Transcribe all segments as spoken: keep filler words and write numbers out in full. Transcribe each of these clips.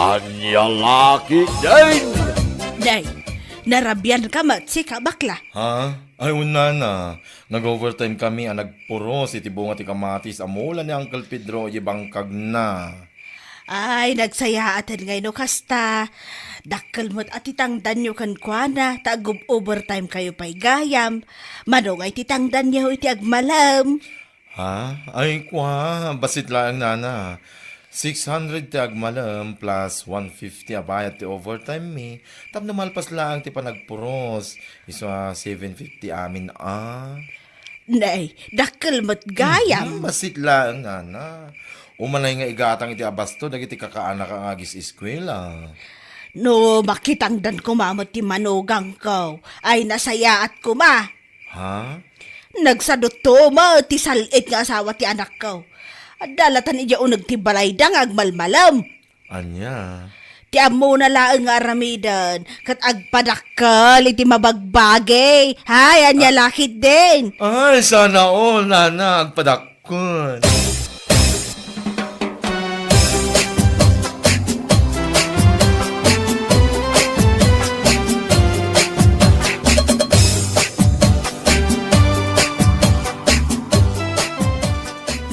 Ania la ketdin? Nay, narabian ka met, sika, bakla. Ha? Ay, wen, nana. Nag-overtime kami a nagpuros iti bunga ti kamatis a mula ni Uncle Pedro iti bangkagna. Ay, nagsayaaten ngay no kasta. Dakkel met a ti tangdanyo kenkuana, ta ag-overtime kayo pay gayam. Mano ngay ti tangdanyo iti agmalem? Ha? Ay, kua, bassit laeng, nana. Six hundred ti agmalem plus one fifty a bayad ti overtime mi. Tapno malpas laeng ti panagpuros. Isu a seven fifty amin a. Nay, dakkel met gayam. Mhm, bassit laeng, nana. Umanay nga igatang iti abasto dagiti kakaanak nga agis-eskuela. No, makitangdan koma met ti manugangko. Ay, nasayaat koma. Ha? Nagsadutto met ti sal-it nga asawa ti anakko. Adda latan idiay uneg ti balayda nga agmalmalem. Ania? Ti ammona laeng nga aramiden, ket agpadakkel iti mabagbagi. Hay, ania la ketdin? Ay, sana all, nana, agpadakkel.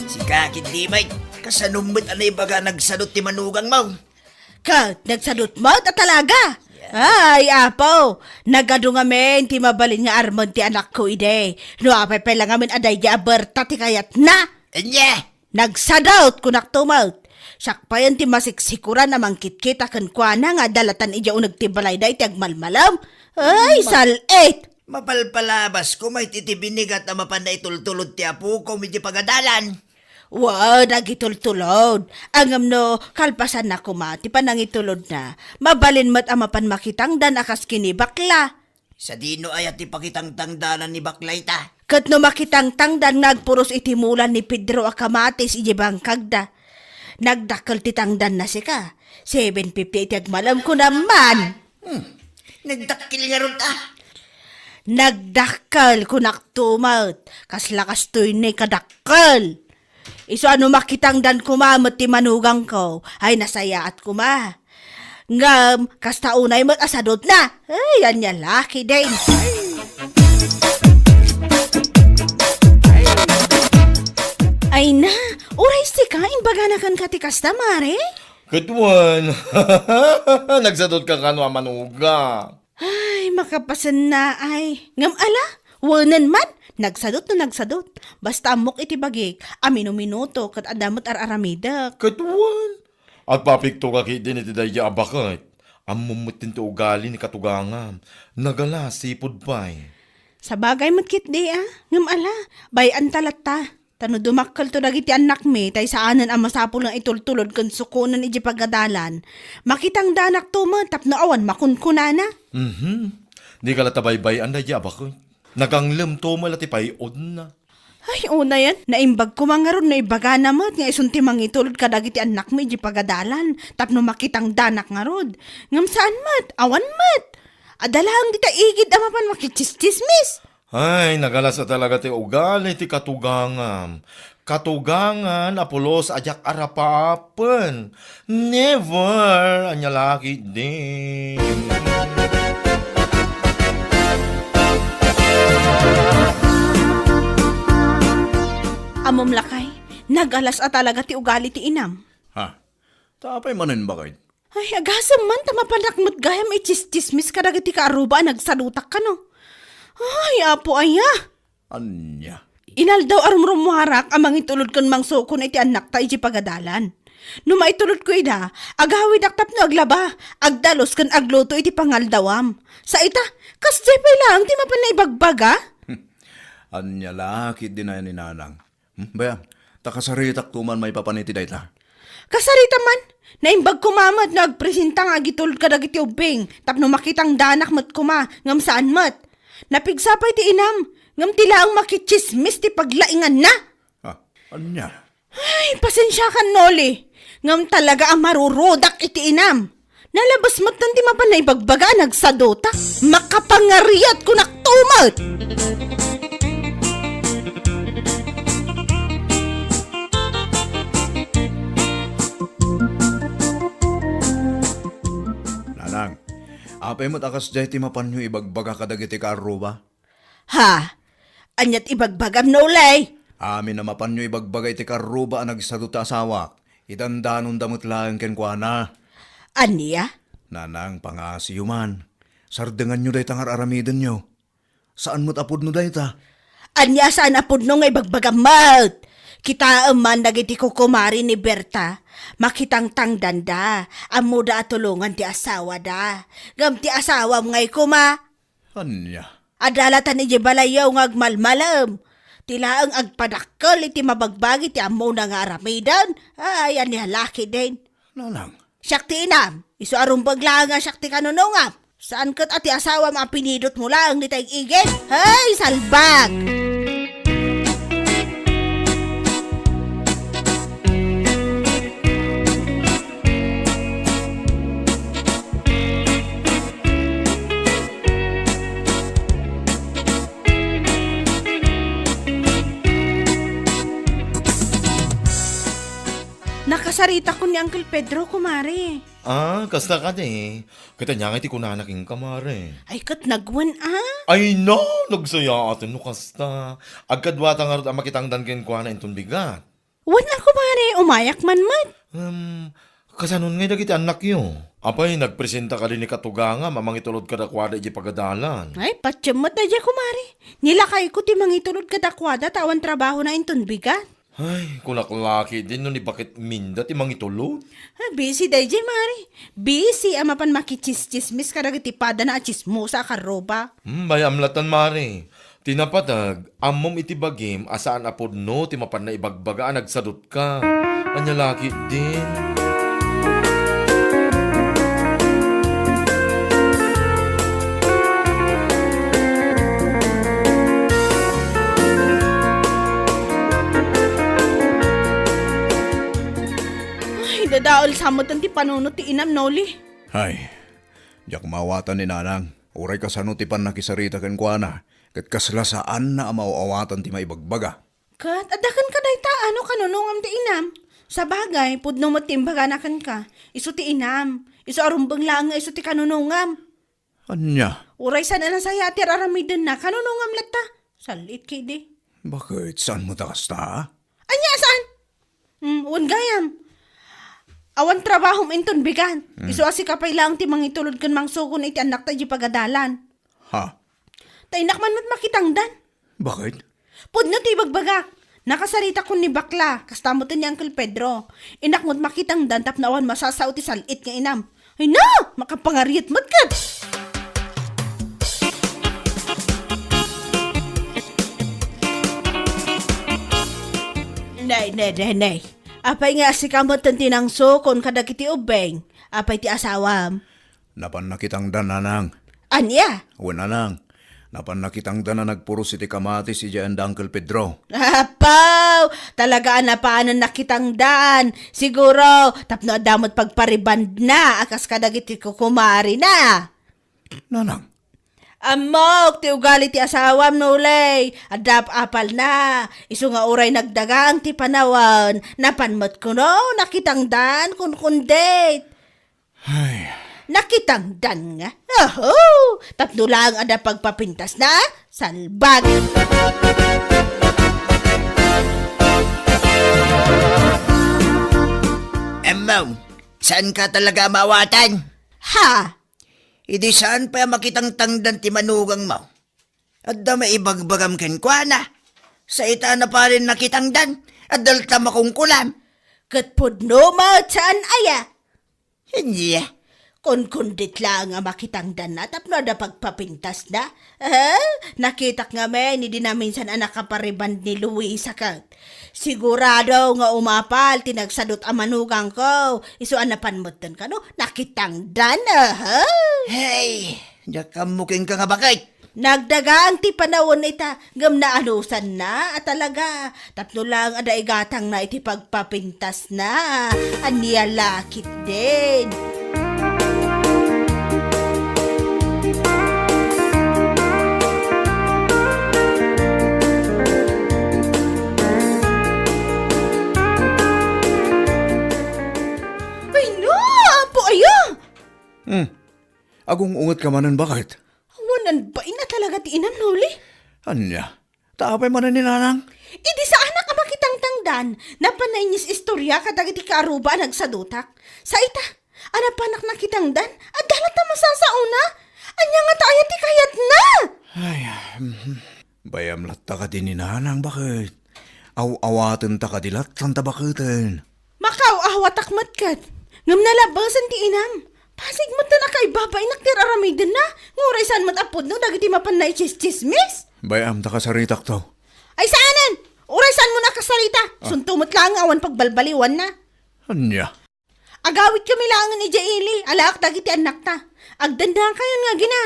Sika, Kintimay, kasano met a naibaga nagsadut ti manugangmo? Ket nagsadut met a talaga. Yeah. Ay, Apo, nagadu ngamin ti mabalin nga armen ti anakko idi. No apay pay la ngamin a daydi a berta ti kayatna. Ania? Nagsadut, kunak to met. Siak payen ti masiksikuran a mangkitkita kenkuana nga adda latan idiay uneg ti balayda iti agmalmalem. Ay, ma-, sal-it! Mapalpalabas koma iti, iti binigat a mapan naitultulod ti apoko idiay pagadalan. Wen, agitultulod. Ngem no kalpasanna koma ti panangitulodna, mabalin met a mapan makitangdan a kas ken ni bakla. Sadino aya ti pakitangtangdanan ni bakla ita? Ket no makitangtangdan nga agpuros iti mula ni Pedro a kamatis idiay bangkagda. Nagdakkel ti tangdanna sika. Seven fifty iti agmalem, kunam man. Hmm. Nagdakkel ngarud, a. Nagdakkel, kunak to met. Kasla kastoy ni kadakkel. Isu a no makitangdan koma met ti manugangko, ay nasayaat koma. Ngem, kasta unay met a sadutna. Ay, ania la ketdin. Ay na, uray sika, imbagana kenka ti kasta, Mare? Ket wen, nagsadutka kano a manugang? Ay, makapasennaay. Ngem ala, wenen man, nagsadut no nagsadut. Basta ammok iti bagik a minuminuto ket adda met ar-aramidek. Ket wen, agpapiktoka ketdin iti daydi a baket. Ammom metten ti ugali ni katugangam. Nagalas, sipud pay. Sabagay met ketdi a. Ngem ala, bay-anta latta. Ta no dumakkelto dagiti annakmi, tay saanen a masapul nga itultulod ken sukonen idiay pagadalan, makitangdanakto met tapno awan makunkunana. Mhm. Dika latta baybay-an daydi a baket. Naganglemto met la ti pay-odna. Ay, unayen, naimbag koma ngarud no ibagana met nga isun ti mangitulod kadagiti annakmi idiay pagadalan tapno makitangdanak ngarud. Ngem saan met, awan met. Adda laeng dita igid a mapan makitsismis. Ay, nagalas a talaga ti ugali ti katugangam. Katugangan a pulos a diak arapaapen. Never! Ania la ketdi. Ammom lakay, nagalas a talaga ti ugali ti inam. Ha? Ta apay manen, baket? Ay, agasem man ta mapanak met gayam itsistsismis kadagiti kaaruba a nagsadutak kano. Ay, Apo aya! Ania? Inaldaw a rumrummuarak a mangitulod ken mangsukon iti annakta iti pagadalan. No maitulodko ida, agawidak tapno aglaba, agdalus ken agluto iti pangaldawam. Sa ita, kasdiay pay laeng ti mapan naibagbaga? Ania la ketdi ni nanang? Hmm, bay-am, ta kasaritak to man maipapan iti dayta. Kasaritam man, naimbag koma met no agpresenta nga agitulod kadagiti ubbing, tapno makitangdanak met koma, ngem saan met. Napigsa pay ti inam, ngem ti laeng makitsismis ti paglainganna. Ah, ania? Ay, pasensiakan, Noli, ngem talaga a marurudak iti inam. Nalabes metten ti mapan naibagbaga a nagsaduta. Makapangariat kunakto met! Apay met a kasdiay ti mapanyo ibagbaga kadagiti kaarruba? Ha? Ania ti ibagbagam, Nolay? Amin a mapanyo ibagbaga iti kaarruba a nagsado ti asawak. Idandanonda met laeng kenkuana. Ania? Nanang, pangaasiyo man. Sardenganyo dayta nga ar-aramidenyo. Saan met a pudno dayta. Ania saan a pudno nga ibagbagam met? Kitaem man dagiti kukumari ni Berta. Makitangtangdanda. Ammoda a tulongan ti asawada. Ngem ti asawam ngay koma. Ania? Adalatan idiay balayyo nga agmalmalem. Ti laeng agpadakkel iti mabagbagi ti ammona nga aramiden. Ay, ania lakidin. Nanang, siak ti inam, isu a rumbeng laeng a siak ti kanunongam. Saan ket a ti asawam a pinidotmo laeng dita ig-igid? Hey, salbag! Nakasaritakon ni Uncle Pedro, kumare. Ah, kasta kadi. Ket ania ngay ti kunana kenka, mare? Ay, ket nagwen, ah? Ay, no! Nagsayaaten no kasta. Agkaduata ngarud a makitangdan kenkuana inton bigat. Wen a, kumare, umayak man met. Um, kasanon ngay dagiti annakyo? Apay, nagpresenta kadi ni katugangam a mangitulod kadakuada idiay pagadalan. Ay, patiem met daydiay, kumare. Nilakayko ti mangitulod kadakuada ta awan trabahona inton bigat. Ay, kunak lakidin no ni Baketminda ti mangitulod. Ah, busy daydiay, mare. Busy a mapan makitsistsismis kadagiti padana a tsismosa a karruba. Hmm, bay-am latan, mare. Ti napateg, ammom iti bagim a saan a pudno ti mapanna ibagbaga a nagsadutka. Ania lakidin? Ay, dadael sa met ti panunot ti inam, Noli. Ay, diak maawatan ni Nanang. Uray kasano ti pannakisarita kenkuana, ket kasla saanna a maaw-awatan ti maibagbaga. Ket adda kenka dayta a no kanunongam ti inam. Sabagay, pudno met ti imbagana kenka. Isu ti inam. Isu a rumbeng laeng nga isu ti kanunongam. Ania? Uray saan a nasayaat ti ar-aramidenna, kanunongam latta. Sal-it kidi. Baket, saan met a kasta? Ania saan? Hmm, wen gayam. Awan trabahom inton bigat. Hmm. Isu a sika pay laeng ti mangitulod ken mangsukon iti annakta idiay pagadalan. Ha? Ta innak man met makitangdan. Baket? Pudno ti ibagbagak. Nakasaritakon ni bakla, kasta met ni Uncle Pedro. Innak met makitangdan tapno awan masasao ti sal-it nga inam. Ay na! Makapangariet met ket! Nay, nay, nay, nay. Apay nga sika met ti nangsukon kadagiti ubbing? Apay ti asawam? Napan nakitangdan, Nanang. Ania? Wen, Nanang. Napan nakitangdan a nagpuros iti kamatis idiay anda Uncle Pedro. Apaw! Talaga a napanan nakitangdan. Siguro, tapno adda met pagparibandna a kas kadagiti kukumarina. Nanang. Ammok ti ugali ti asawam, Nolay. Adda ap-apalna. Isu nga uray nagdagang ti panawen, napan met kuno nakitangdan, kunkundit. Ay. Nakitangdan nga. Oho! Tapno laeng adda pagpapintasna, salbag! Emmong, saan ka talaga maawatan? Ha? Idi saan pay a makitangtangdan ti manugangmo? Adda maibagbagam kenkuana. Sa ita na parin nakitangdan, adda latta makungkulam. Ket pudno met saan aya? Ania? Kunkundit laeng a makitangdanna tapno adda pagpapintasna. Eh, nakitak ngamin idi naminsan a nakapariband ni Luisa ket. Sigurado nga umapal ti nagsadut a manugangko. Isu a napan metten kano, nakitangdan, aha. Hey, diak ammo kenka nga baket. Nagdagang ti panawen ita, ngem naanusanna a talaga. Tapno lang adda igatangna iti pagpapintasna. Ania la ketdin? Ay, no! Apo, aya! Hmm. Agung-ungetka manen, baket? Awan, bain a talaga ti inam, Noli. Ania? Ta apay manen ni Nanang? Idi saanak a makitangtangdan, napan nainis-istorya kadagiti kaaruba a nagsadutak. Sa ita, a napanak nakitangdan, adda latta masasaona. Ania ngata aya ti kayatna? Ay, mhm. Bayam latta kadi ni Nanang, baket? Aw-awatenta kadi latta ta baketen. Makaaw-awatak met ket. Ngem nalabasen ti inam. Pasig met ta nakaibabainak ti ar-aramidenna, nga uray saan met a pudno dagiti mapan naitsistsismis. Bayam ta kasaritakto. Ay saanen! Uray saanmo nakasarita. Ah. Sunto met laeng awan pagbalbaliwanna. Ania? Agawidkami laengen idiay ili, alaak dagiti annakta. Agdennakayon nga agina.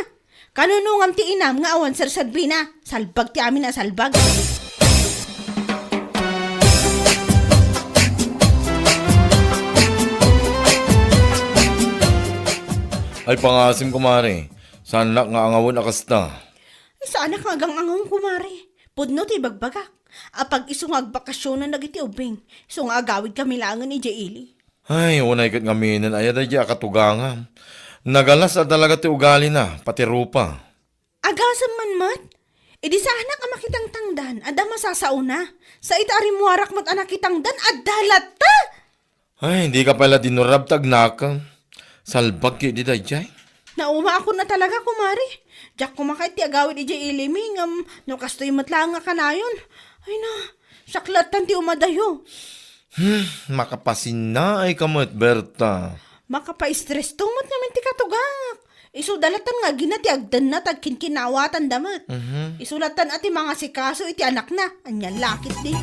Kanunongam ti inam nga awan serserbina. Salbag ti amin a salbag. Ay, pangasim, kumare. Saanak nga angawen a kasta. Ay, saanak nga agang-angawen, kumare. Pudno ti ibagbagak. Apag isu nga agbakasionan dagiti ubbing. Isu nga agawidkami laengen idiay ili. Ay, unay ket ngaminen aya daydiay a katugangam. Nagalas a talaga ti ugalina, pati rupa. Agasem man met? Idi saanak a makitangtangdan, adda masasaona. Sa ita a rimmuarak met a nakitangdan, adda latta! Ay, dika pay la dinurab ta agnakem. Salbag ketdi daydiay. Naumaakon a talaga, kumare. Diak koma kayat ti agawid idiay ilimi, ngem no kastoy met laeng nga kanayon. Ay na, siak lattan ti umadayo. Hmm, makapasinnaayka met, Berta. Makapaistresto met ngamin ti katugangak. Isu da lattan nga agina ti agdenna ta agkinkinawatanda met. Mhm. Isu lattan a ti mangasikaso iti anakna. Anian la ketdi.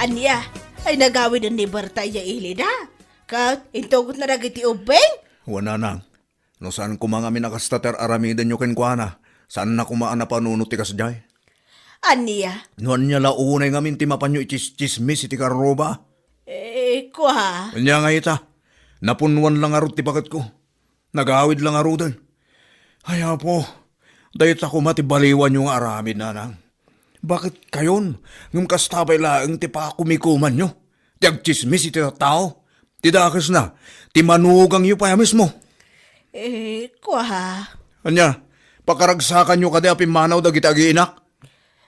Ania, ay nagawiden ni Berta idiay ilida? Ket intugotna dagiti ubbing? Wen, nanang. No saan koma ngamin a kasta ti ar-aramidenyo kenkuana, saanna koma a napanunot ti kasdiay. Ania? No ania la unay ngamin ti mapanyo itsistsismis iti karruba? Eh, kua. Ania nga ita? Napunnuan la ngarud ti baketko. Nagawid la ngaruden. Ay, Apo, dayta koma ti baliwanyo nga aramid, nanang. Baket kayon, ngem kasta pay laeng ti pakumikumanyo, ti agtsismis iti tattao, ti dakesna, ti manugangyo pay a mismo. Eh, kua. Ania, pakaragsakanyo kadi a pimmanaw dagiti agiinak?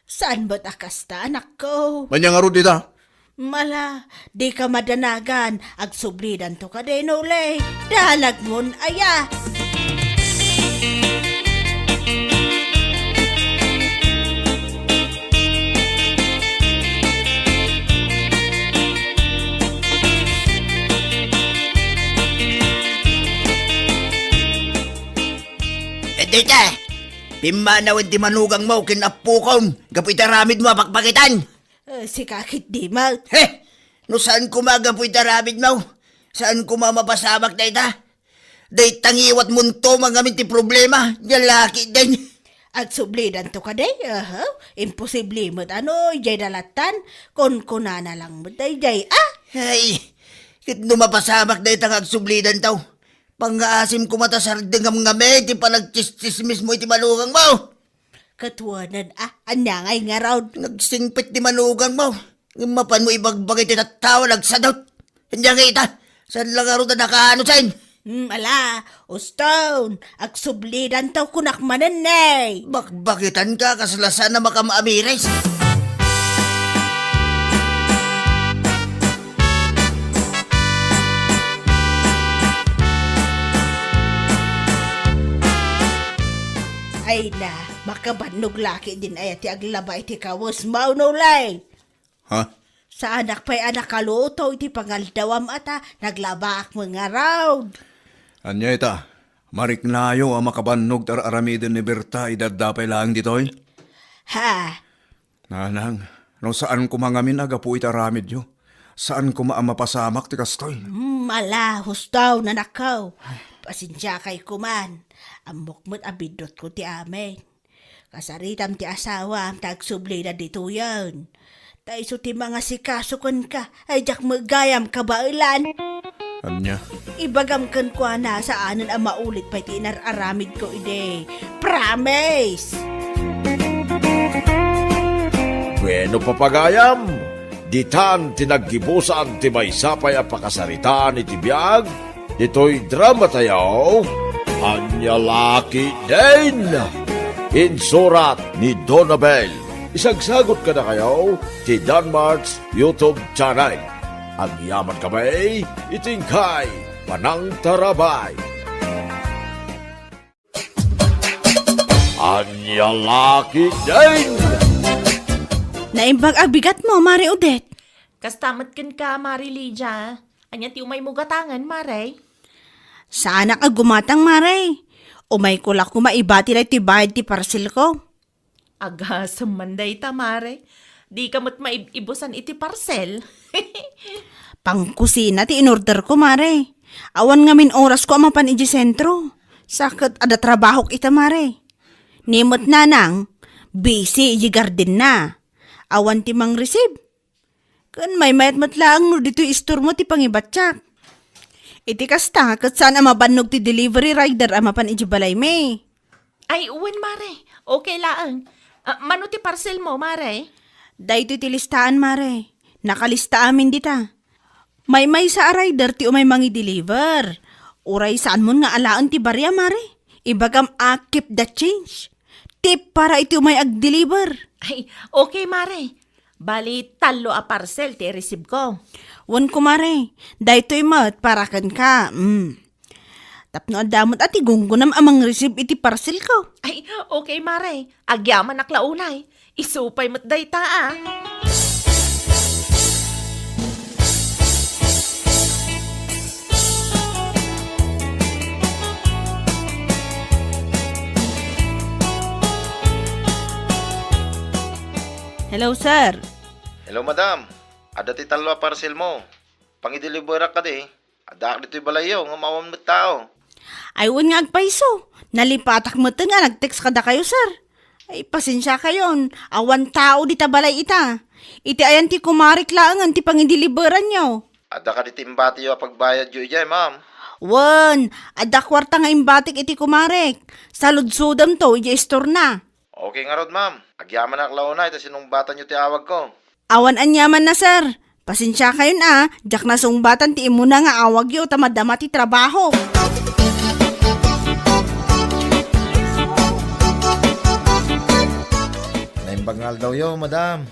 Saan met a kasta, anakko? Ania ngarud ita? Mala, dika madanagan, agsublidanto kadi, Noli. Danagmon aya. Dita, pimmanawen ti manugangmo ken appokom gapu iti aramidmo a pakpakitan. Eh, sika ketdi met. He! No saan koma gapu iti aramidmo, saan koma mapasamak dayta. Dayta ngiwatmonto ngamin ti problema, nia la ketdin. Agsublidanto kadi? Aha, imposible met a no, idiay da lattan, kunkunana lang met daydiay, a? Ay, ket no mapasamak dayta nga agsublidanto, pangngaasim koma ta sardengam ngamin ti panagtsistsismismo iti manugangmo. Ket wen a, ania ngay ngarud? Nagsingpet ti manugangmo. Ngem mapanmo ibagbagi ti tattao a nagsadut. Ania ngay ita? Saan la ngarud a nakaano sen? Hmm, ala, uston, agsublidanto kunak manen ne. Bakbakitanka, kasla saan a makaamires. Ay na, makabannog la ketdin aya ti aglaba iti kawesmo, Noli. Ha? Saanak pay a nakaluto iti pangaldawam a ta naglabaak met ngarud. Ania ita? Mariknayo a makabannog ti ar-aramiden ni Berta idi adda pay laeng ditoy? Ha? Nanang, no saan koma ngamin a gapu iti aramidyo, saan koma a mapasamak ti kastoy. Hmm, ala, husto, nanakko. Pasensiakay koman. Ammok met a biddutko ti amin. Kasaritam ti asawam ta agsublida ditoyen. Ta isu ti mangasikaso kenka, ay diak met gayam kabaelan. Ania? Ibagam kenkuana, saanen a maulit pay ti inar-aramidko idi. Promise! Bueno, papagayam, ditan ti naggibusan ti maysa pay a pakasaritaan iti biag ditoy drama tayo, Ania La Ketdin. Insurat ni Donabel. Isagsagot kadakayo ti Danmark's YouTube channel. Agyaman kami iti inkay panangtarabay. Ania La Ketdin! Naimbag a bigatmo, Mare Odette. Kasta met kenka, Mare Lydia. Ania ti umaymo gatangen, Mare? Saanak a gumatang, Mare. Umayko la koma ibati daytoy bayad ti parcelko. Agasem man dayta, Mare. Dika met maib-ibusan iti parcel. Pangkusina ti inorderko, Mare. Awan ngamin orasko a mapan idiay sentro. Sa ket adda trabahok ita, Mare. Ni met nanang, busy idiay gardenna. Awan ti mangreceive. Ken maymayat met laeng no ditoy istormo ti pangibatiak. Iti kasta, ket saan a mabannog ti delivery rider a mapan idiay balaymi. Ay, wen, Mare. Okay laeng. Ah, mano ti parcelmo, Mare? Daytoy ti listaan, Mare. Nakalista amin dita. Maymaysa a rider ti umay mangi-deliver. Uray saanmon nga alaen ti baria, Mare. Ibagam a keep the change. Tip para iti umay ag-deliver. Ay, okay, Mare. Bali, tallo a parcel ti ireceive ko. Wen, kumare, daytoy met para kenka. Mm. Tapno adda met a ti gunggonam a mangreceive iti parcel ko. Ay, okay, Mare. Agyamanak la unay. Isu pay met dayta, ah. Hello, sir. Hello, madam. Adda ti tallo a parcelmo. Pangideliverak kadi. Addaak ditoy balayyo, ngem awan met tao. Ay, wen nga agpayso. Nalipatak metten nga nag-text kadakayo, sir. Ay, pasensiakayon. Awan tao dita balay ita. Iti ayan ti kumarek laengen ti pangideliveranyo. Adda kadi ti imbatiyo a pagbayadyo idiay, ma'am? Wen, adda kuarta nga imbatik iti kumarek. Saludsodemto idiay istorna. Okay ngarud, ma'am. Agyamanak la unay ta sinungbatanyo ti awagko. Awan aniamanna, sir. Pasensiakayon a, diak nasungbatan ti immuna nga awagyo ta madama ti trabaho. Naimbag nga aldawyo, madam.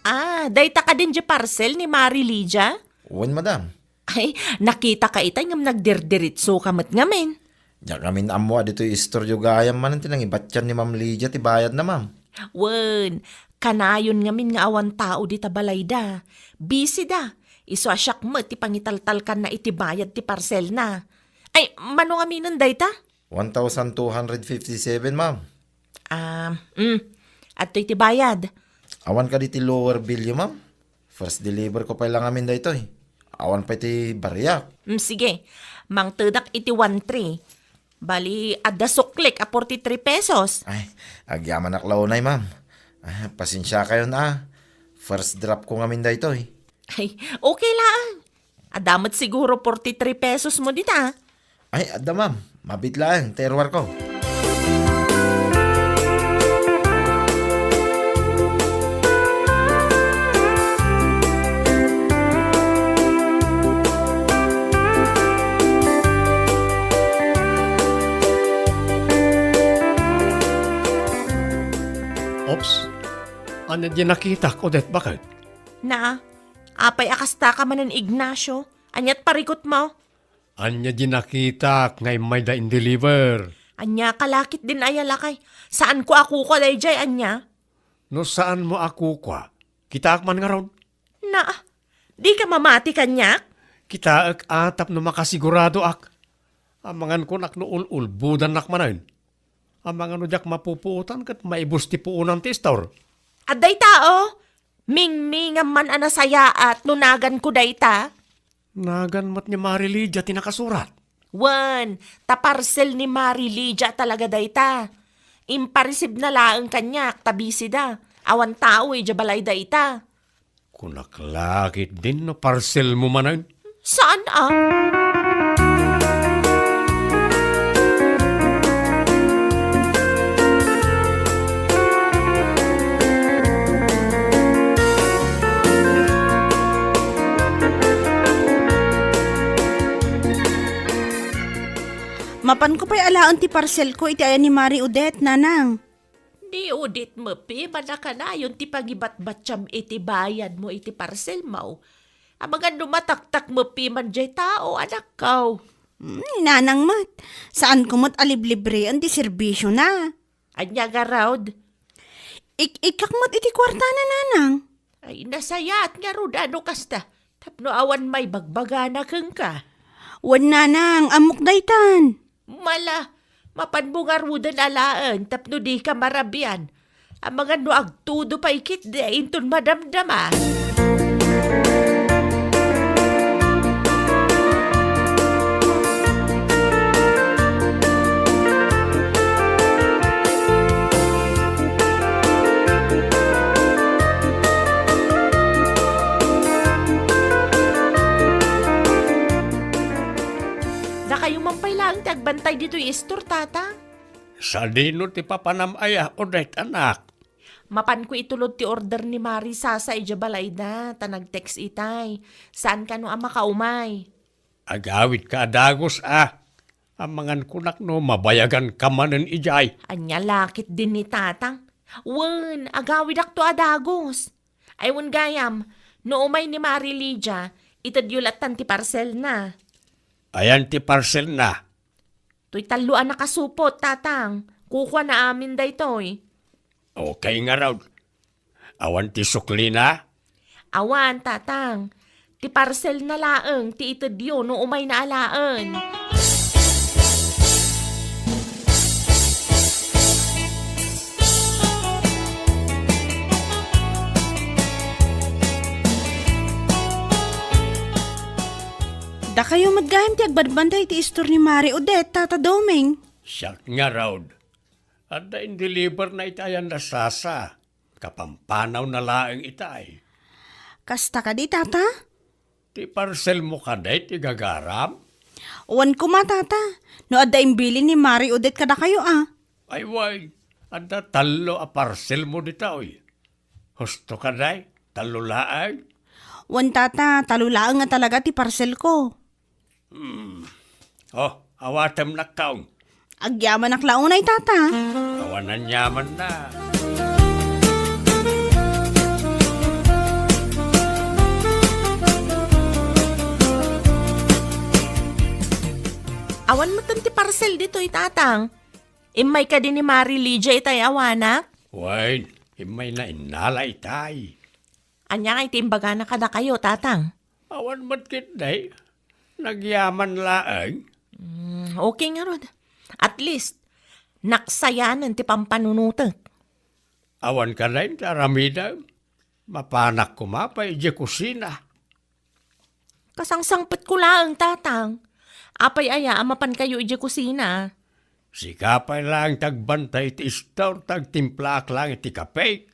Ah, dayta kadin diay parcel ni Mari Lydia? Wen, madam. Ay, nakitaka itay ngem nagdirdiritsoka met ngamin. Diak ngamin ammo a ditoy istoryo gayam manen ti nangibatian ni Ma'am Lydia ti bayadna, ma'am. Wen, kanayon ngamin nga awan tao dita balayda. Busy da. Isu a siak met ti pangitaltalkanna iti bayad ti parcelna. Ay, mano ngaminen dayta? One thousand two hundred fifty-seven, ma'am. Ah, mm. Adtoy ti bayad. Awan kadi ti lower billyo, ma'am? First deliver ko pay la ngamin daytoy. Awan pay ti bariak. Mm, sige. Mangtedak iti one three. Bali, adda suklik a forty-three pesos. Ay, agyamanak la unay, ma'am. Ah, pasensiakayon a. First drop ko ngamin daytoy. Ay, okay laeng. Adda met siguro forty-three pesos mo dita. Ay, adda, ma'am. Mabit laeng ti iruarko. Oops. Ania diay nakitak, Odette, baket? Na, apay a kastaka manen, Ignacio? Ania't parikutmo? Ania diay nakitak nga immayda in-deliver? Ania ka la ketdin aya lakay? Saanko a kukua daydiay, ania? No saanmo a kukua, kitaak man ngarud. Na, dika mamati kaniak? Kitaek a tapno makasiguradoak. Amangan kunak no ul-ulbodannak manen. Amangan no diak mapupuotan ket maibus ti puonan ti istor. Adda ita, o. Mingmingam man a nasayaat no naganko dayta. Nagan met ni Mari Lydia ti nakasurat. Wen, ta parcel ni Mari Lydia talaga dayta. Impareceive na laeng kaniak ta busy da. Awan tao idiay balay dayta. Kunak la ketdin no parselmo manen. Saan a? Mapanko pay alaen ti parselko iti ayan ni Mari Odette, Nanang. Ni Odette met piman a kanayon ti pangibatbatiam iti bayadmo iti parselmo. Amangan no mataktak met piman diay tao, anakko. Hmm, ni Nanang met. Saanko met a liblibreen ti serbisiona. Ania ngarud? Ik-ikkak met iti kuartana, Nanang. Ay, nasayaat ngarud a no kasta. Tapno awan maibagbagana kenka. Wen, Nanang, ammok daytan. Mala, mapanmo ngaruden alaen tapno dika marabian. Amangan no agtudo pay ketdi inton madamdama. Dakayo man pay laeng ti agbantay ditoy istor, Tatang. Sadino ti papanam aya, Odette, anak? Mapanko itulod ti order ni Mari Sasa idiay balayda, ta nag-text itay. Saan kano a makaumay? Agawidka a dagus a. Amangan kunak no mabayaganka manen idiay. Ania la ketdin ni Tatang? Wen, agawidakto a dagus. Ay, wen gayam, no umay ni Mari Lydia, itedyo lattan ti parselna. Ayan ti parselna? Toy tallo a nakasupot, Tatang. Kukuana amin daytoy. Okay ngarud. Awan ti suklina? Awan, Tatang. Ti parselna laeng ti itedyo no umayna alaen. Dakayo met gayam ti agbantay iti istor ni Mari Odette, Tata Doming. Siak ngarud. Adda indeliverna iti ayanna Sasa. Kapampanawna laeng itay. Kasta kadi, Tata? Ti parselmo kadi ti gagaram? Wen koma, Tata. No adda imbilin ni Mari Odette kadakayo a. Ay, wen, adda tallo a parselmo ditoy. Husto kadi, tallo laeng? Wen, Tata, tallo laeng a talaga ti parselko. Hmm. Oh, awatem nakkaon. Agyamanak la unay, Tata. Awan aniamanna. Awan metten ti parcel ditoy, Tatang. Immay kadi ni Mari Lydia itay awanak? Wen, immayna innala itay. Ania ngay ti imbagana kadakayo, Tatang? Awan met ketdi. Nagyaman laeng. Mm, okay ngarud. At least, naksayanen ti pampanunotek. Awan kadi ti aramidem. Mapanak koma pay idiay kusina. Kasangsangpetko laeng, Tatang. Apay aya a mapankayo idiay kusina? Sika pay laeng ti agbantay iti istor, ta agtimplaak laeng iti kapek.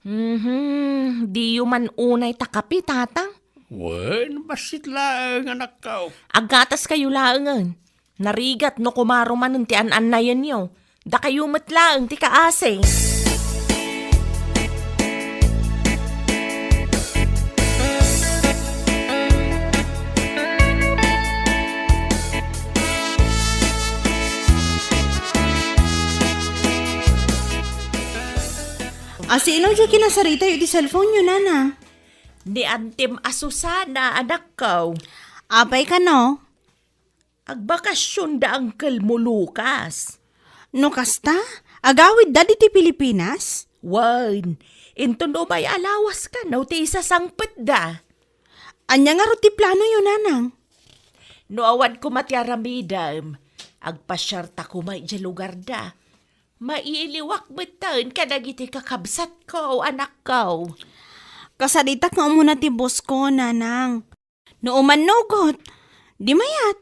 Mhm, diyo man unay ta kape, Tatang? Wen, bassit laeng, anakko. Aggataskayo laengen. Narigat no kumaro manen ti an-annayenyo. Dakayo met laeng ti kaasi. Asino diay kinasaritayo iti cellphone-yo, Nana? Ni Antim a Susana, anakko. Apay kano? Agbakasion da Uncle mo Lucas. No kasta, agawidda ditoy Pilipinas? Wen, inton umay a lawas kano ti isasangpetda. Ania ngarud ti planoyo, Nanang? No awan koma ti aramidem, agpasiarta koma idiay lugarda. Mailiwak metten kadagiti kakabsatko, anakko. Kasaritak nga umuna ti bossko, Nanang. No umannugot, di mayat.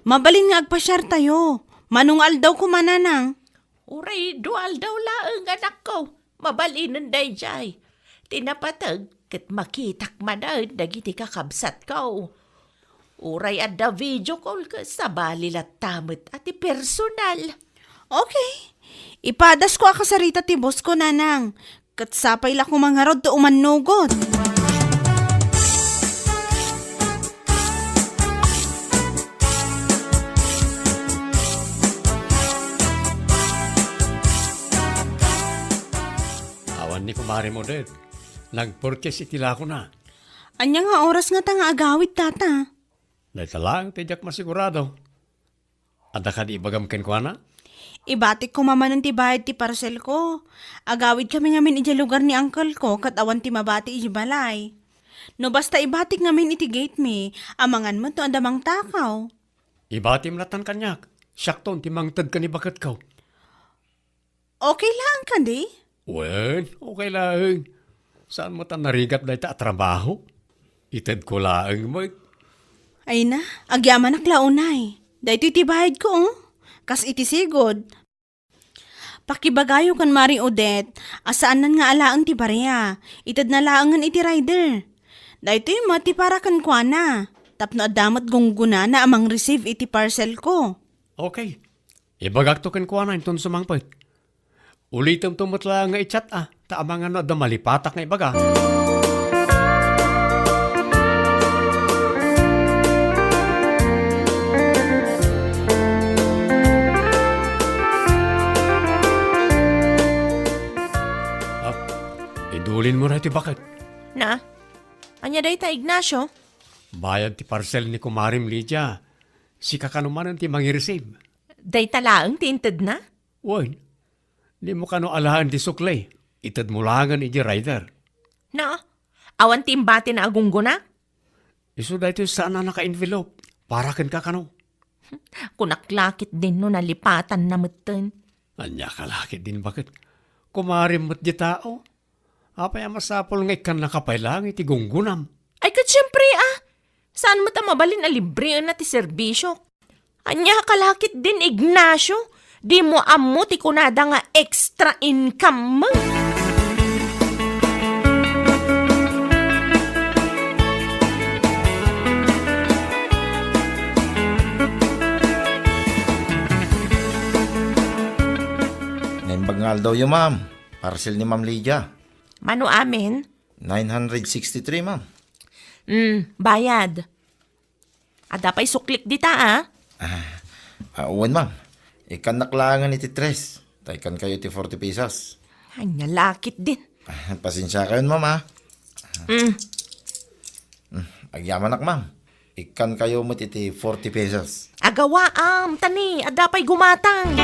Mabalin nga agpasiartayo. Mano nga aldaw koma, Nanang? Uray dua aldaw laeng, anakko. Mabalinen daydiay. Ti napateg, ket makitak manen dagiti kakabsatko. Uray adda video call ket sabali latta met a ti personal. Okay. Ipadasko a kasarita ti boss ko, Nanang. Ket sapay la koma ngarud ta umannugot. Awan ni Kumare Modet. Nagpurchase iti lakona. Ania nga oras ngata nga agawid, Tata? Dayta laeng ti diak masigurado. Adda kadi ibagam kenkuana? Ibatik koma manen ti bayad ti parcel ko. Agawid kami ngamin idiay lugar ni uncle ko ket awan ti mabati idiay balay. No basta ibatik ngamin iti gate mi, amangan met no adda mangtakaw. Ibatim latan kaniak. Siakton ti mangted ken ni baketko. Okay laeng kadi? Wen, okay laeng. Saan met a narigat dayta a trabaho? Itedko laeng met. Ay na, agyamanak la unay. Daytoy ti bayadko, oh. Kas iti sigud. Pakibagayo ken Mari Odette a saannan nga alaen ti barea. Itedna laengen iti rider. Daytoy met ti para kenkuana. Tapno adda met gunggonana a mangreceive iti parcel ko. Okay. Ibagakto kenkuana inton sumangpet. Ulitemto met laeng nga i-chat a, ta amangan no adda malipatak nga ibaga. Ah, idulinmo daytoy baket. Na, ania dayta, Ignacio? Bayad ti parcel ni kumarem Lydia. Sika kano manen ti mangi-receive. Dayta laeng ti intedna? Wen, dimo kano alaen ti sukli. Itedmo laengen idiay rider. Na, awan ti imbatina a gunggona? Isu daytoy saan a naka-envelope. Para kenka kano. Kunak la ketdin no nalipatanna metten. Ania ka la ketdin baket? Kumarem met diay tao. Apay a masapul nga ikkannaka pay laeng iti gunggonam? Ay, ket siempre, a. Saan met a mabalin a libreenna ti serbisiok? Ania ka la ketdin, Ignacio? Dimo ammo ti kunada nga extra income mo? Naimbag nga aldawyo, ma'am. Parcel ni Ma'am Lydia. Mano amin? Nine hundred sixty-three, ma'am. Mm, bayad. Adda pay suklik dita, a? Ah, ah, wen, ma'am. Ikkannak laengen iti tres. Ta ikkankayo iti forty pesos. Ania la ketdin. Ah, pasensiakayon, ma'am, a. Mm. Mm, agyamanak, ma'am. Ikkankayo met iti forty pesos. Agawaam, ta ni, adda pay gumatang.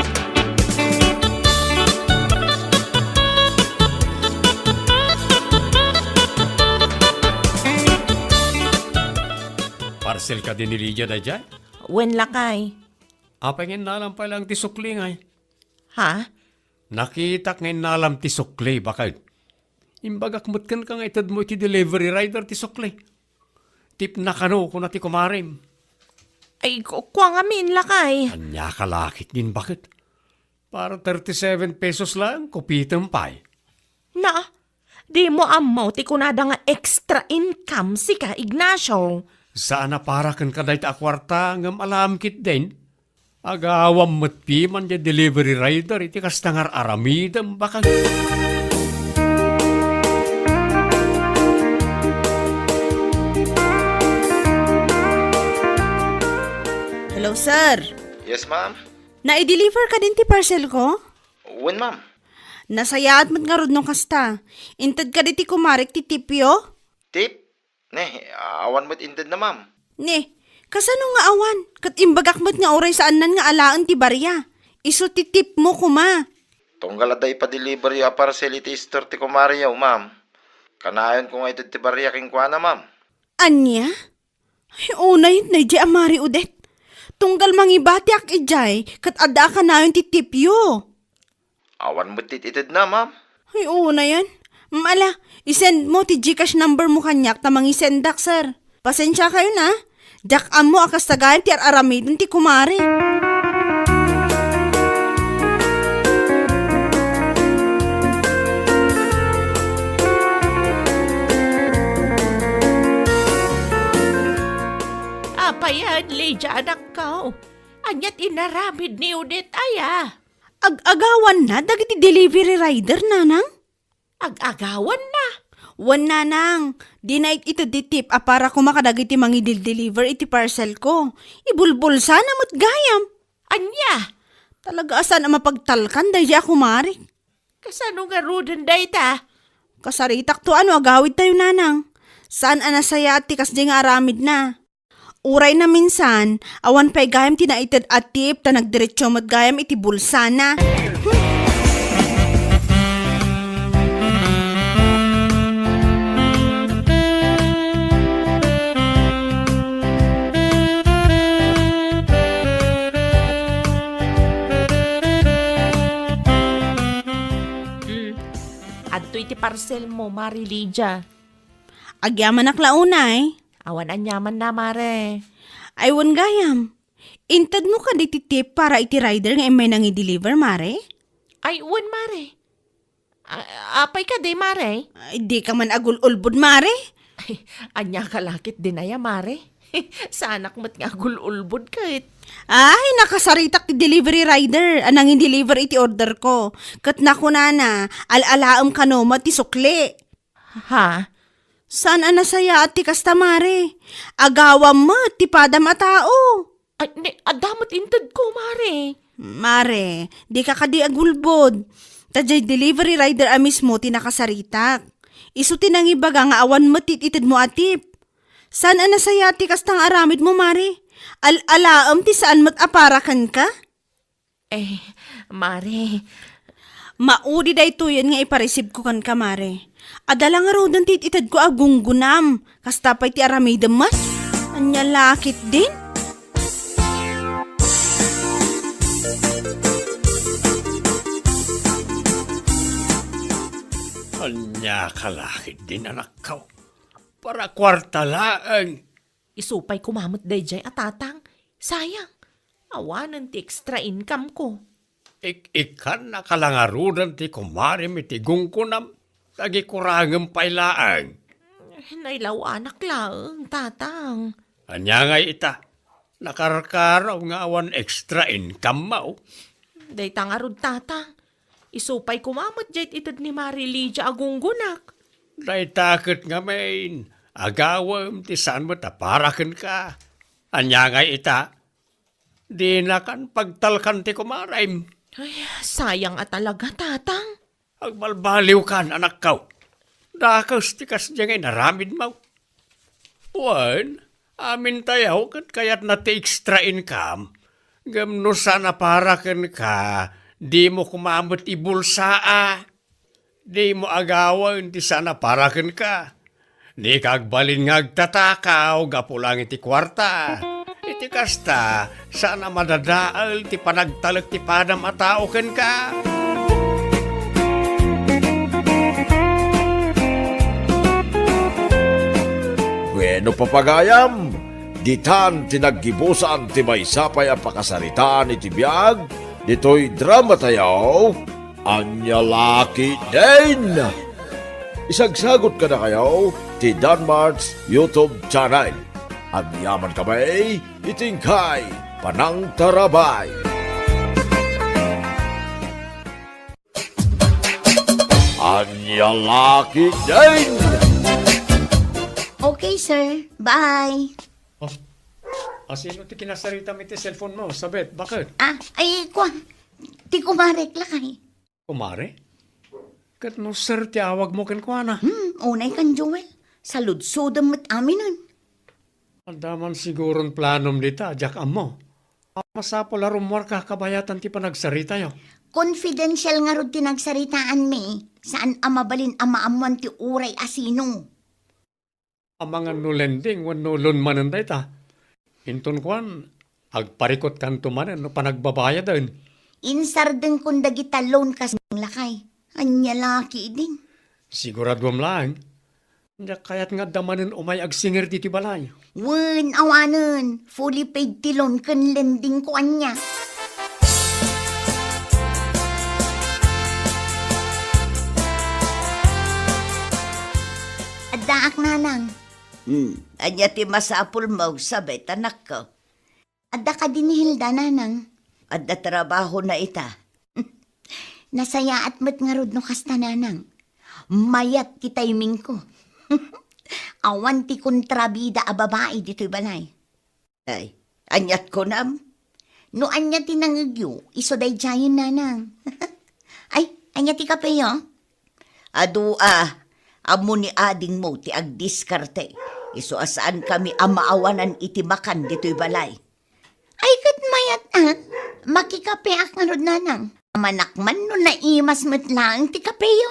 Parcel kadi ni Lydia daydiay? Wen, lakay. Apay nga innalam pay laeng ti sukli ngay? Ha? Nakitak nga innalam ti sukli, baket. Imbagak met kenka nga itedmo iti delivery rider ti sukli. Tipna kano, kuna ti kumarem. Ay, ku-, kua ngamin, lakay. Ania ka la ketdin baket? Para thirty-seven pesos laeng, kupitem pay. Na, dimo ammo ti kunada nga extra income sika, Ignacio. Saan a para kenka dayta a kuarta, ngem alaem ketdin. Agawam met piman diay delivery rider iti kasta nga ar-aramidem, baket. Hello, sir. Yes, ma'am. Nai-deliver kadin ti parcel ko? Wen, ma'am. Nasayaat met ngarud no kasta. Inted kadi ti kumarek ti tipyo? Tip? Ne, awan met intedna, ma'am. Ne, kasano nga awan? Ket imbagak met nga uray saannan nga alaen ti baria. Isu ti tipmo koma. Tunggal adda ipa-deliveryo a parcel iti store ti kumareyo, ma'am. Kanayonko nga ited ti baria kenkuana, ma'am. Ania? Ay, unay, nay, a Mari Odette. Tunggal mangibatiak idiay, ket adda a kanayon ti tipyo. Awan met ti itedna, ma'am. Ay, unayen. Mala, i-send mo ti GCash number mo kaniak ta mangisendak, sir. Pasensiakayon, a. Diak ammo a kasta gayam ti ar-aramiden ti kumare. Ayan, Lydia, anakko. Ania ti inaramid ni Odette aya? Ag-agawanna dagiti delivery rider, nanang? Ag-agawanna? Wen, nanang, dina it-, ited ti tip a para koma kadagiti mangidel-deliver iti parcel ko. Ibulbulsana met gayam. Ania? Talaga a saan a mapagtalkan daydi a kumare. Kasano ngaruden dayta? Kasaritakto no agawidtayo, nanang. Saan a nasayaat ti kasdi nga aramidna. Uray naminsan, awan pay gayam ti naited a tip ta nagdiretso met gayam iti bulsana. Hmm. Adtoy ti parcel mo, Mare Lydia. Agyamanak la unay. Awan aniamanna, Mare. Ay, wen gayam. Intedmo kadi ti tip para iti rider nga immay nangi-deliver, Mare? Ay, wen, Mare. A-, apay kadi, Mare? Ay, dika man agul-ulbod, Mare. Ay, ania ka la ketdin aya, Mare? Saanak met nga agul-ulbod ket. Ay, nakasaritak ti delivery rider a nangi-deliver iti order ko. Ket nakunana, al-alaem kano met ti sukli. Ha? Saan a nasayaat ti kasta, Mare? Agawam met ti padam a tao. Ay, ne, adda met intedko, Mare. Mare, dika kadi agulbod. Ta diay delivery rider a mismo ti nakasaritak. Isu ti nangibaga nga awan met ti itedmo a tip. Saan a nasayaat ti kasta nga aramidmo, Mare? Al-alaem ti saan met a para kenka? Eh, Mare. Maudi daytoyen nga ipareceive ko kenka, Mare. Adda la ngaruden ti it-itedko a gunggonam. Kasta pay ti aramidem met. Ania la ketdin? Ania ka la ketdin, anakko? Para kuarta laeng. Isu pay koma met daydiay a tatang. Sayang. Awanen ti extra income ko. Ik-, ikkannaka la ngaruden ti kumarem iti gunggonam, ta agikurangem pay laeng. Nailaw-anak laeng, tatang. Ania ngay ita? Nakarkaraw nga awan extra income mo. Dayta ngarud, tatang. Isu pay koma met diay ited ni Mare Lydia a gunggonak. Dayta ket ngamin, agawem ti saan met a para kenka. Ania ngay ita? Dinakan pagtalkan ti kumarem. Ay, sayang a talaga, tatang. Agbalbaliwkan, anakko. Dakes ti kasdiay nga inaramidmo. Wen, amintayo ket kayatna ti extra income. Ngem no saan a para kenka, dimo koma met ibulsaa. Dimo agawen ti saan a para kenka. Dika agbalin nga agtatakaw gapu laeng iti kuarta. Iti kasta, saan a madadael ti panagtalek ti padam a tao kenka. Bueno, papagayam, ditan ti naggibusan ti maysa pay a pakasaritaan iti biag ditoy dramatayo. Ania la ketdin? Isagsagut kadakayo ti Danmart's YouTube channel. Agyamankami iti inkay panangtarabay. Ania la ketdin? Okay, sir. Bye. Oh. Asino ti kinasaritam iti cellphone mo, Sabet? Bakit? Ah, ay, kua. Ti kumarek lakay. Kumare? Ket no sir ti awagmo kenkuana? Hmm, unay kan Joel. Saludsodem met aminen. Adda man siguron planom dita, diak ammo. Masapul a rummuarka kabayatan ti panagsaritayo. Confidential ngarud ti nagsaritaanmi. Saan a mabalin a maammoan ti uray a sino. Amangan no lending wenno loan manen dayta. Inton kuan, agparikutkanto manen no panagbabayaden. Insardengkon dagita loan kas lakay. Ania la ketdin? Siguraduem laeng. Diak kayat nga adda manen umay agsingir ditoy balay. Wen, awanen. Fully paid ti loan ken lending ko ania. Addaak, nanang. Hmm, ania ti masapulmo, Sabet, anakko? Adda kadi ni Hilda, nanang? Adda trabahona ita. Nasayaat met ngarud no kasta, nanang. Mayat ti timingko. Awan ti kontrabida a babai ditoy balay. Ay, aniat kunam? No ania ti nangegyo, isu daydiayen, nanang. Ay, ania ti kapeyo? Adu a, ammo ni adingmo ti agdiskarte. Isu a saankami a maawanan iti makan ditoy balay. Ay, ket mayat a, makikapeak ngarud, nanang. Amanak man no naimas met laeng ti kapeyo.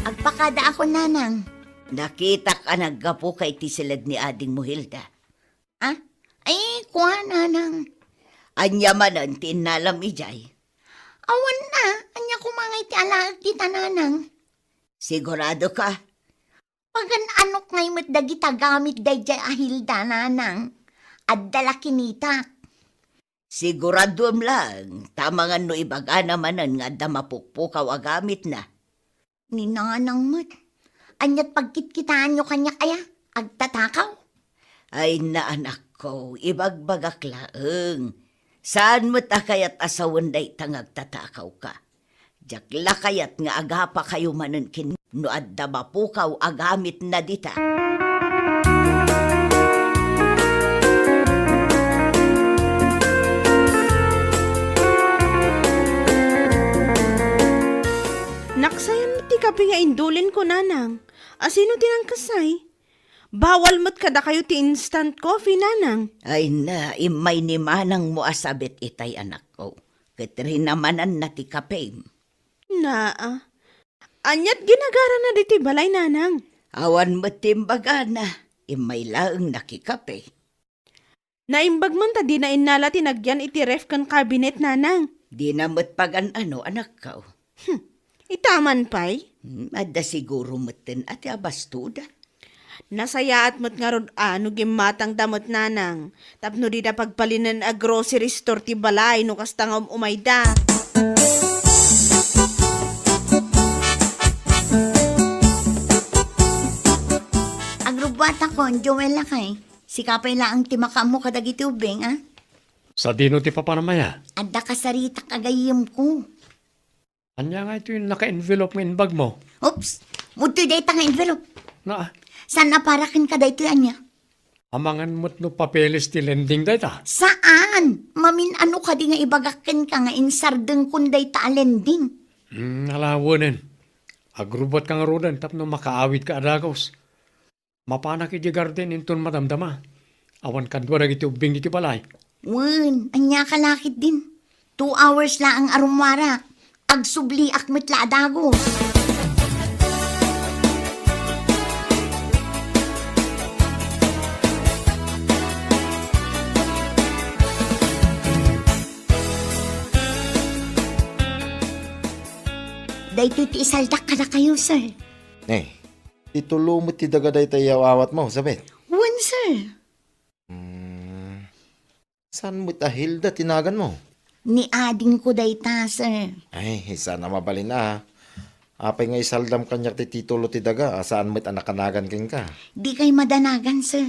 Agpakadaakon, nanang. Nakitak a naggapuka iti siled ni adingmo, Hilda. Ah? Ay, kua, nanang. Ania manen ti innalam idiay? Awan a, ania koma ngay ti alaek dita, nanang? Sigurado ka? Pagan-anok ngay met dagita gamit daydiay a Hilda, nanang. Adda la kinitak. Siguraduem laeng, ta amangan no ibagana manen nga adda mapukpukaw a gamitna. Ni nanang met. Aniat pagkitkitaanyo kaniak aya? Agtatakaw? Ay, na, anakko, ibagbagak laeng. Saan met a kayat a sawen dayta nga agtatakawka. Diak la kayat nga agapakayo manen ken no adda mapukaw a gamitna dita. Naksayan met ti kape nga indulinko, nanang. Asino ti nangkasay? Bawal met kadakayo ti instant coffee, nanang. Ay na, immay ni manangmo a Sabet itay, anakko. Ket rinamananna ti kapem. Naa. Aniat ginagarana ditoy balay, nanang? Awan met ti imbagana. Immay laeng nakikape. Naimbag man ta dina innala ti nagyan iti ref ken cabinet, nanang. Dina met pagan-ano, anakko. Hmm. Ita man pay? Hmm, adda siguro metten a ti abastoda. Nasayaat met ngarud a no gimmatangda met, nanang, tapno dida pagbalinen a grocery store ti balay no kasta nga um-umayda. Agrubbuatakon, Joel, lakay. Sika pay laeng ti makaammo kadagiti ubbing, a? Sadino ti papanam aya? Adda kasaritak a gayyemko. Ania nga itoy naka-envelope nga imbagmo? Oops! Udtoy dayta nga envelope. Naa. Saan a para kenka daytoy, ania? Amangan met no papeles ti lending dayta? Saan! Mamin-ano kadi nga ibagak kenka nga insardengkon dayta a lending? Hmm, ala, wenen. Agrubbuatka ngaruden tapno makaawidka a dagus. Mapanak idiay garden inton madamdama. Awan kadua dagiti ubbing iti balay. Wen, ania ka la ketdin? Two hours laeng a rummuarak. Agsubliak met la a dagus. Daytoy ti isaldak kadakayo, sir. Eh, Ti tulo met ti daga dayta iyaw-awatmo, Sabet? Wen, sir. Hmm. Saan met a Hilda ti naganmo? Ni adingko dayta, sir. Ay, saan a mabalin a. Apay nga isaldam kaniak ti titulo ti daga a saan met a nakanagan kenka? Dikay madanagan, sir.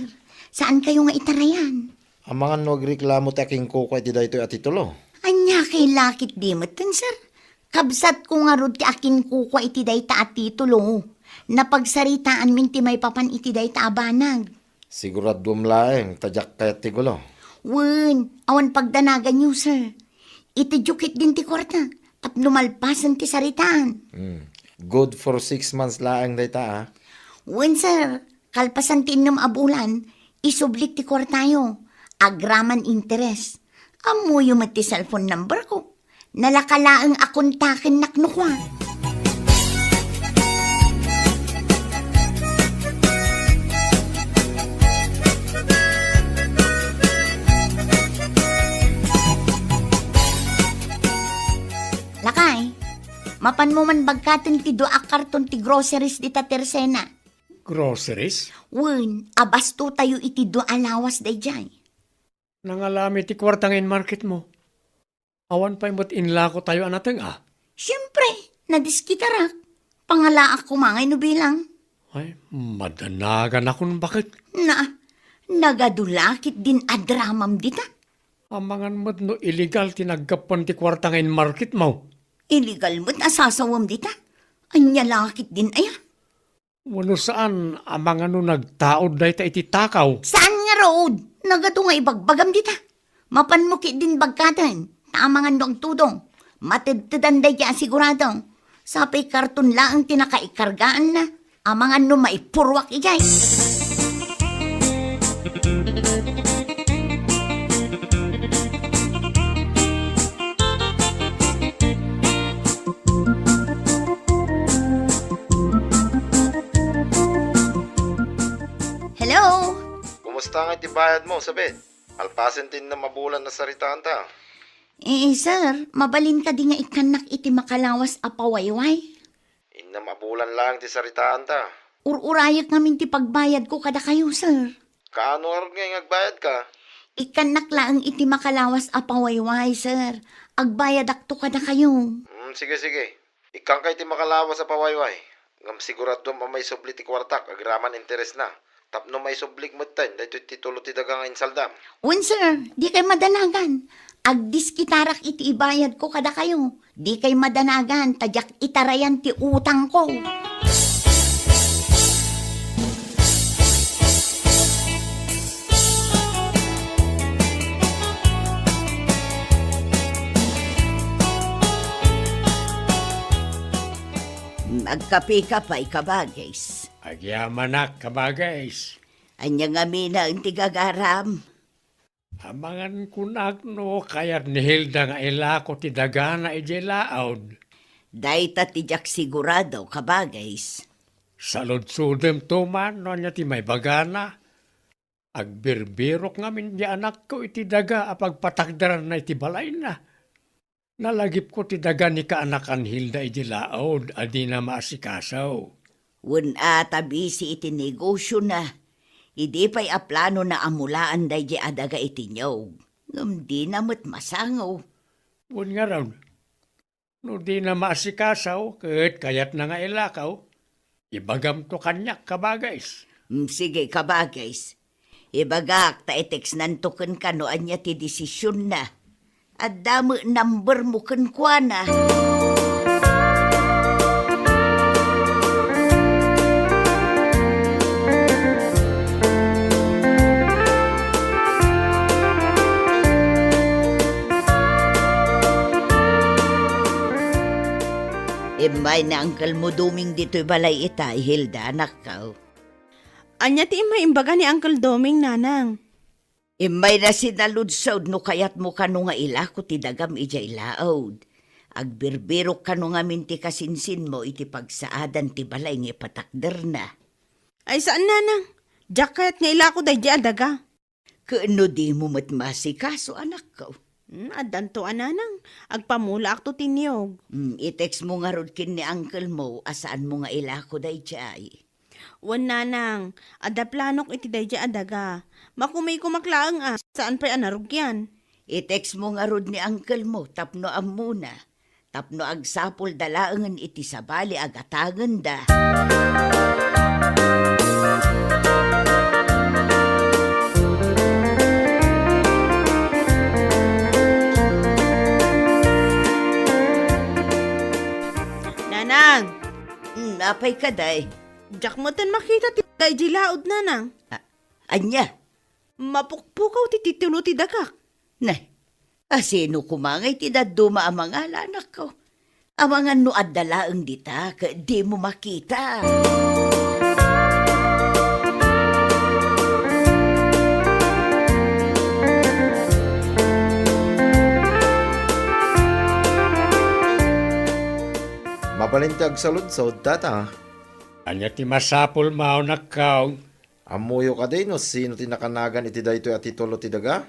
Saankayo nga itarayan. Amangan no agreklamo ti akinkukua iti daytoy a titulo? Ania kay lakit di metten, sir? Kabsatko ngarud ti akinkukua iti dayta a titulo. Napagsaritaanmin ti maipapan iti dayta a banag. Siguraduem laeng ta diak kayat ti gulo. Wen, awan pagdanaganyo, sir. Itedyo ketdin ti kuarta tapno malpasen ti saritaan. Hmm. Good for six months laeng dayta, a. Wen, sir. Kalpasan ti innem a bulan, isublik ti kuartayo. Agraman interes. Ammoyo met ti cellphone number ko. Nalaka laeng a kontakennak no kua. Lakay, mapanmo man bagkaten ti dua a karton ti groceries dita Tersena. Groceries? Wen, abastotayo iti dua a lawas daydiay. Nangalami ti kuarta nga in-marketmo. Awan pay met inlakotayo a nateng-a? Siempre, nadiskitarak. Pangalaak koma ngay no bilang. Ay, madanagan a kun baket. Na, nagadu la ketdin a dramam dita. Amangan met no illegal ti naggapuan ti kuarta nga inmarketmo. Illegal met a sasawem dita. Ania la ketdin aya? Wenno saan, amangan no nagtaud dayta iti takaw? Saan ngarud? Nagadu nga ibagbagam dita. Mapanmo ketdin bagkaten, ta amangan no agtudong. Matedtedan daydiay a sigurado. Sapay karton laeng ti nakaikargaanna. Amangan no maipurruak idiay. Hello? Kumusta nga iti bayadmo, Sabet? Alpasen ti innem a bulan a saritaanta. Eh, sir, mabalin kadi nga ikkannak iti makalawas a pawayway? Innem a bulan laeng ti saritaanta. Ur-urayek ngamin ti pagbayadko kadakayo, sir. Kaano ngarud nga agbayadka? Ikkannak laeng iti makalawas a pawayway, sir. Agbayadakto kadakayo. Hmm, sige, sige. Ikkanka iti makalawas a pawayway. Ngem siguraduam a maisubli ti kuartak agraman interesna. Tapno maisublik metten daytoy titulo ti daga nga insaldam. Wen, sir, dikay madanagan. Agdiskitarak iti ibayadko kadakayo. Dikay madanagan ta diak itarayan ti utangko. Agkapeka pay, kabagis. Agyamanak, kabagis. Ania ngamin ti gagaram? Amangan kunak no kayat ni Hilda nga ilako ti dagana idiay laud. Dayta ti diak sigurado, kabagis. Saludsodemto man no ania ti maibagana. Agbirbirok ngamin di anakko iti daga a pagpatakderanna iti balayna. Nalagipko ti daga ni kaanakan Hilda idiay laud a dina maasikaso. Wen a ta bisi iti negosiona. Idi pay a planona a mulaan daydiay a daga iti niog, ngem dina met masango. Wen ngarud, no dina maasikaso ket kayatna nga ilako, ibagamto kaniak, kabagis. Mm, sige, kabagis. Ibagak ta i-textnanto kenka no ania ti desisionna. Adda met numbermo kenkuana. Immay ni Uncle mo Doming ditoy balay ita, Hilda, anakko. Ania ti immay imbaga ni Uncle Doming, nanang? Immayna sinaludsod no kayatmo kano nga ilako ti dagam idiay laud. Agbirbirok kano ngamin ti kasinsinmo iti pagsaadan ti balay nga ipatakderna. Ay, saan, nanang. Diak kayat nga ilako daydiay a daga. Ket no dimo met maasikaso, anakko? Hmm, addanto a, nanang. Agpamulaakto ti niog. Hmm, i-textmo ngarud ken ni uncle mo a saanmo nga ilako daydiay. Wen, nanang, adda planok iti daydiay a daga. Makumikomak laeng a, saan pay a narugian. I-textmo ngarud ni uncle mo tapno ammona. Tapno agsapulda laengen iti sabali a gatangenda. Nanang! Hmm, apay kadi? Diak metten makita ti daydiay laud, nanang. A-, ania? Mapukpukaw ti titulo ti dagak. Nay, asino koma ngay ti dadduma a mangala, anakko? Amangan no adda laeng dita ket dimo makita. Mabalin ti agsaludsod, tata. Ania ti masapulmo, anakko? Ammoyo kadi no sino ti nakanagan iti daytoy a titulo ti daga?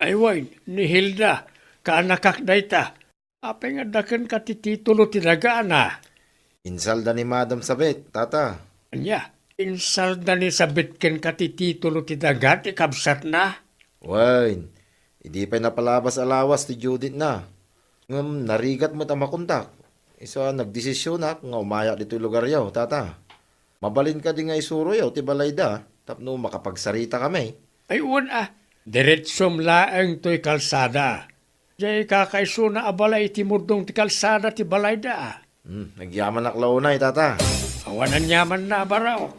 Ay wen, ni Hilda, kaanakak dayta. Apay nga adda kenka ti titulo ti dagana? Insalda ni Madam Sabet, tata. Ania? Insalda ni Sabet kenka ti titulo ti daga ti kabsatna? Wen, idi pay napalabas a lawas ti due date-na, Ngem narigat met a makontak. Isu a nagdesisionak nga umayak ditoy lugaryo, tata. Mabalin kadi nga isuroyo ti balayda tapno makapagsaritakami. Ay, wen a, diretsom laeng toy kalsada. Diay kakaisuna a balay iti murdong ti kalsada ti balayda. Hmm, nagyamanak la unay, tata. Awan aniamanna a baro.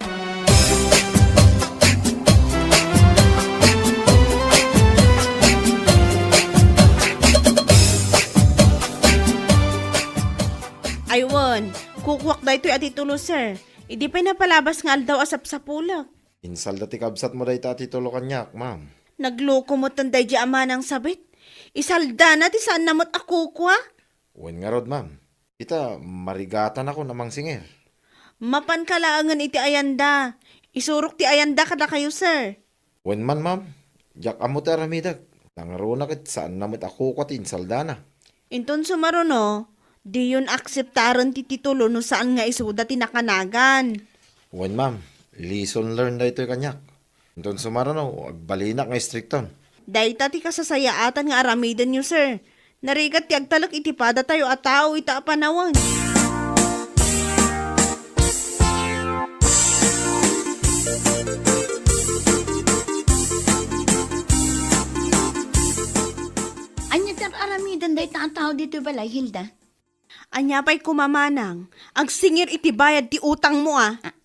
Ay, wen, kukuak daytoy a titulo, sir. Idi pay napalabas nga aldaw a sapsapulek. Insalda ti kabsatmo dayta a titulo kaniak, ma'am. Nagloko metten daydi a manang sabit. Isaldana ti saanna met a kukua. Wen ngarud, ma'am. Ita, marigatanakon a mangsingir. Mapanka laengen iti ayanda. Isurok ti ayanda kadakayo, sir. Wen man, ma'am. Diak ammo ti aramidek. Nangruna ket saanna met a kukua ti insaldana. Inton sumaruno, diyon akseptaren ti titulo no saan nga isuda ti nakanagan. Wen, ma'am. Lesson learned daytoy kaniak. Inton sumaruno, agbalinak nga istrikton. Dayta ti kasasayaatan nga aramidenyo, sir. Narigat ti agtalek iti padatayo a tao ita a panawen. Ania ti ar-aramiden dayta a tao ditoy balay, Hilda? Ania pay koma manang, agsingir iti bayad ti utangmo a. A-,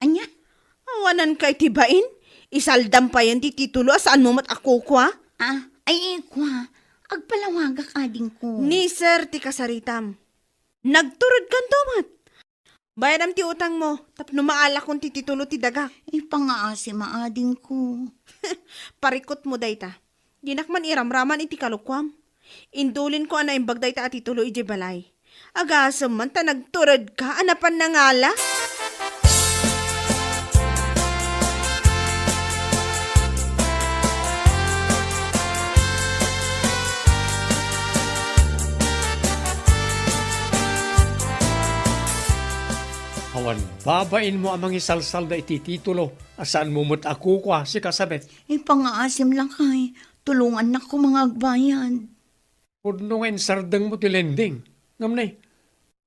ania? Awananka iti bain? Isaldam payen ti titulo a saanmo met a kukua? Ah, ay, kua. Agpalawagak, adingko. Ni sir ti kasaritam. Nagturedkanto met. Bayadam ti utangmo, tapno maalakon ti titulo ti dagak. Ipangaasim, adingko. Parikutmo dayta. Dinak man iramraman iti kalokuam. Indulinko a naimbag dayta a titulo idiay balay. Agasem man ta nagturedka a napan nangala. Awan babainmo a mangisalsalda iti titulo a saanmo met a kukua, sika Sabet. Ipangaasim, lakay. Tulongannak koma nga agbayad. Pudno nga insardengmo ti lending. Ngem ne,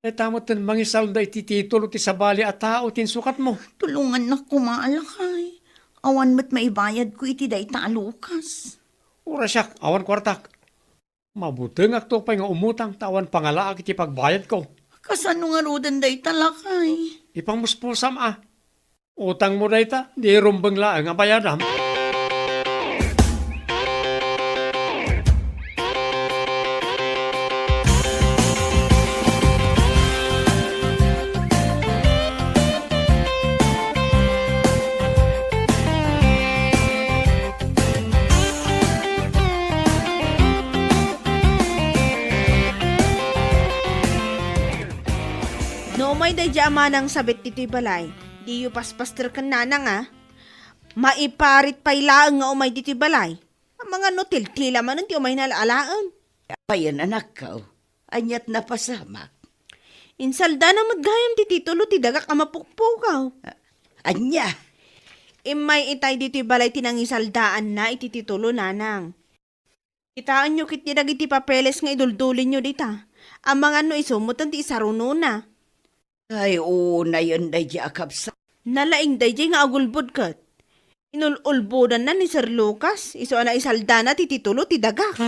dayta metten mangisalda iti titulo ti sabali a tao ti insukatmo. Tulongannak koma, lakay. Awan met maibayadko iti dayta a lukas. Uray siak, awan kuartak. Mabutengakto pay nga umutang ta awan pangalaak iti pagbayadko. Kasano ngaruden dayta, lakay? Ipangmuspusam a. Utangmo dayta, di rumbeng laeng a bayadam. No umay daydi a manang sabet ditoy balay, diyo paspaster ken nanang a. Maiparit pay laeng nga umay ditoy balay. Amangan no tiltila manen ti umayna alaen. Apayen, anakko, aniat napasamak? Insaldana met gayam ti titulo ti dagak a mapukpukaw. A-, ania? Immay itay ditoy balay ti nangisaldaanna iti titulo, nanang. Kitaenyo ketdi dagiti papeles nga iduldulinyo dita. Amangan no isu metten ti isarunona. Ay, unayen daydi a kabsat. Nalaing daydi nga agulbod ket. Inul-ulbodanna ni Sir Lucas, isu a naisaldana ti titulo ti dagak.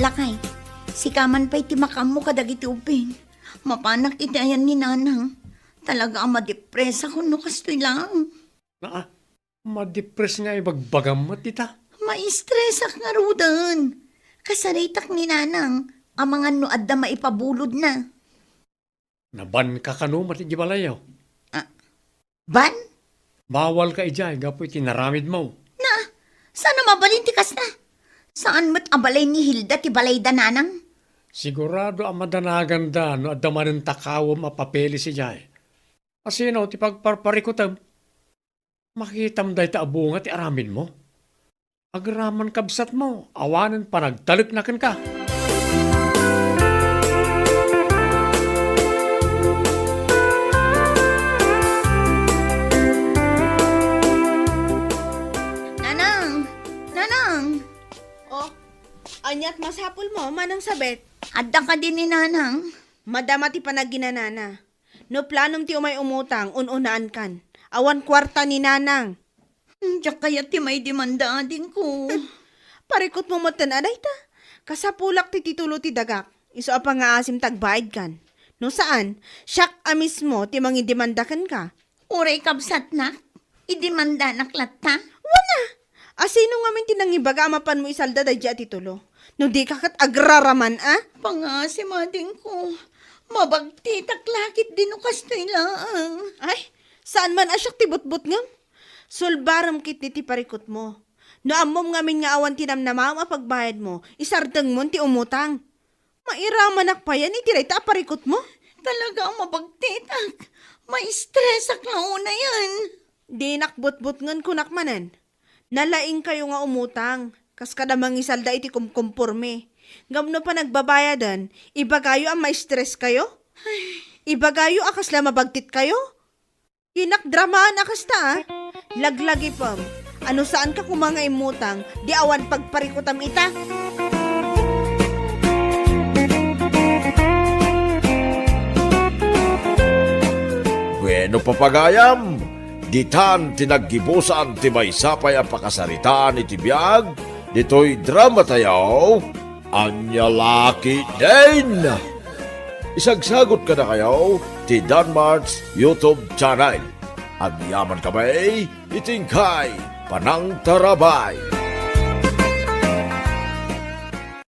Lakay, sika man pay ti makaammo kadagiti ubbing. Mapanak iti ayan ni Nanang. Talaga a madepresakon no kastoy laeng. Naa, madepres nga ibagbagam met ita. Maistresak ngaruden. Kasaritak ni Nanang, amangan no adda maipabulodna. Nabanka kano met iti balayyo? Ah, ban? Bawalka idiay gapu iti naramidmo. Na, saan a mabalin ti kasta? Saan met a balay ni Hilda ti balayda, Nanang? Sigurado a madanaganda no adda manen takawem a papeles idiay. Asino ti pagparparikutem? Makitam dayta a bunga ti aramidmo. Agraman kabsatmo, awanen panagtalekna kenka. Bet. Adda kadi ni Nanang? Madama ti panaginanana. No planom ti umay umutang, un-unaankan. Awan kuarta ni Nanang. Hmm, diak kayat ti maidemanda, adingko. Parikutmo metten a dayta. Kasapulak ti titulo ti dagak. Isu a pangngaasim ta agbaedkan. No saan, siak a mismo ti mangidemanda kenka. Uray kabsatnak, idemandanak latta? Wen a! A sino ngamin ti nangibaga a mapanmo isalda daydiay a titulo? No dika ket agraraman a? Pangngaasim, adingko. Mabagtitak la ketdi no kastoy laeng. Ay, saan man a siak ti butbutngem? Sulbarem ketdi ti parikutmo. No ammom ngamin nga awan ti namnamaem a pagbayadmo, isardengmon ti umutang. Mairamanak payen iti dayta a parikutmo? Talaga a mabagtitak. Maistresak la unayen. Dinak butbutngen, kunak manen. Nalaingkayo nga umutang, kas kada mangisalda iti kumkumpormi. Ngem no panagbabayaden, ibagayo a maistreskayo? Ibagayo a kasla mabagtitkayo? Dinak dramaan a kasta, a. Laglagipem. A no saanka koma nga immutang, di awan pagparikutam ita. Bueno, papagayam, ditan ti naggibusan ti maysa pay a pakasaritaan iti biag ditoy dramatayo, Ania La Ketdin. Isagsagut kadakayo ti Danmart's YouTube channel. Agyaman kami iti inkay panangtarabay.